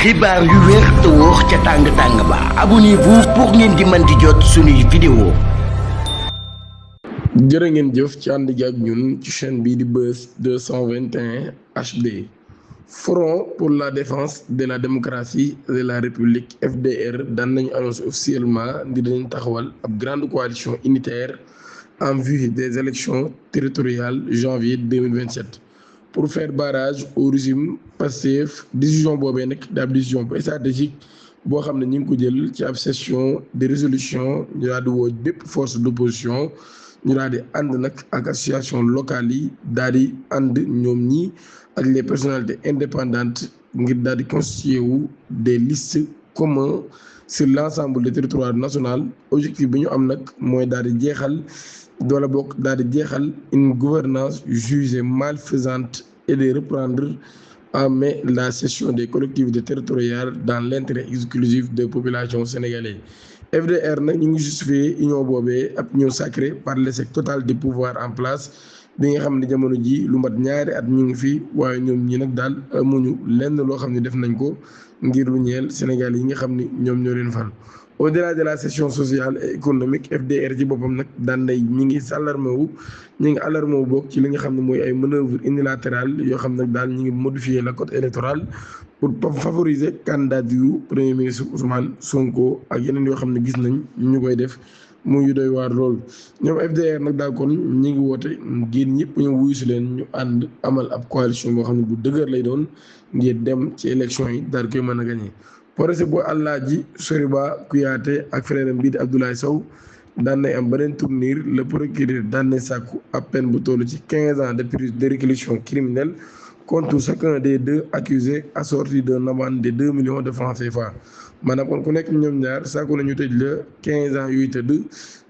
xibaar yu wér te wóor ca tàng ba abonnez-vous pour ngeen di mën di jot suñuy vidéo. jërë ngeen jëf ci ànd gi ak ñun ci chaîne bii di Buzz 221 HD. Front pour la défense de la démocratie et de la république FDR daan nañu annoncé officiellement ndi dañu taxawal ab grande coalition unitaire en vue des élections territoriales janvier 2027 pour faire barrage au régime Pastef. Décision boobee nag daal décision bu stratégique boo xam ne ñu ngi ko jël ci ab session de résolution ñu daal di woo bépp force d'opposition ñu daal di ànd nag ak association locale yi daal di ànd ñoom ñi ak les personnalités indépendantes ngir daal di constituer wu des listes communes sur l'ensemble du territoire national. Objectif bi ñu am nag mooy daal di jeexal wala bokk daal di jeexal une gouvernance jugée malfaisante et de reprendre en main la gestion des collectivités territoriales dans l'intérêt exclusif des populations sénégalaises. FDR nag ñu ngi justifié union boobee ab union sacrée par l'échec total du pouvoir en place bi nga xam ne jamono ji lu mat ñaari at ñu ngi fi waaye ñoom ñi nag daal amuñu lenn loo xam ne def nañ ko ngir lu ñeel Sénégal yi nga xam ni ñoom ñoo leen fal. Au-delà de la session sociale et économique, FDR ci boppam nag daan nay ñi ngi alarmé wu bokk ci li nga xam ne mooy ay manœuvres unilatérales yoo xam nag daal ñi ngi modifier le code électoral pour favoriser candidat yu premier ministre Ousmane Sonko ak yeneen yoo xam ne gis nañ ñu koy def muy doy waar lool. ñoom FDR nag daal kon ñi ngi woote ngir ñëpp ñu wuyu si leen ñu ànd amal ab coalition boo xam ne bu dëgër lay doon ngir dem ci élection yi daal koy mën a gagné. projet bu Alaaji Soriba Kouyaté ak frère bii di Abdoulaye Sow daan nay am beneen tournure. Le procureur daan nay sàkku ab peine bu toll ci 15 ans de réclusion criminelle contre chacun des deux accusés assorti d'un amende de 2 millions de francs CFA. maanaam kon ku nekk ñoom ñaar sàkku nañu tëj la 15 ans yuy tëdd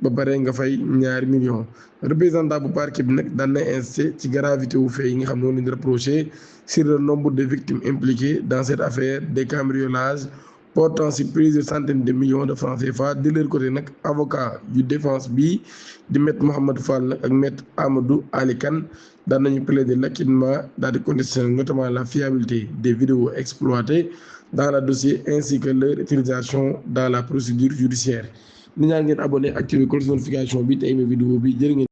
ba pare nga fay ñaari millions. Représentant bu parquet bi nag daan nay insisté ci gravité wu fait yi nga xam ne moom lañu reproché sur le nombre de victimes impliquées dans cette affaire des cambriolages portant sur plusieurs centaines de millions de francs CFA. De leur côté nag avocat yu défense bi di maître Mouhamadou Fall nag ak maître Amadou Ali Kane daan nañu plaider l'acquittement daal di contester notamment la fiabilité des vidéos exploitées dans le dossier ainsi que leur utilisation dans la procédure judiciaire. ni ñaa ngeen abonné activer cloche notification bi te aimé vidéo bi jërë ngeen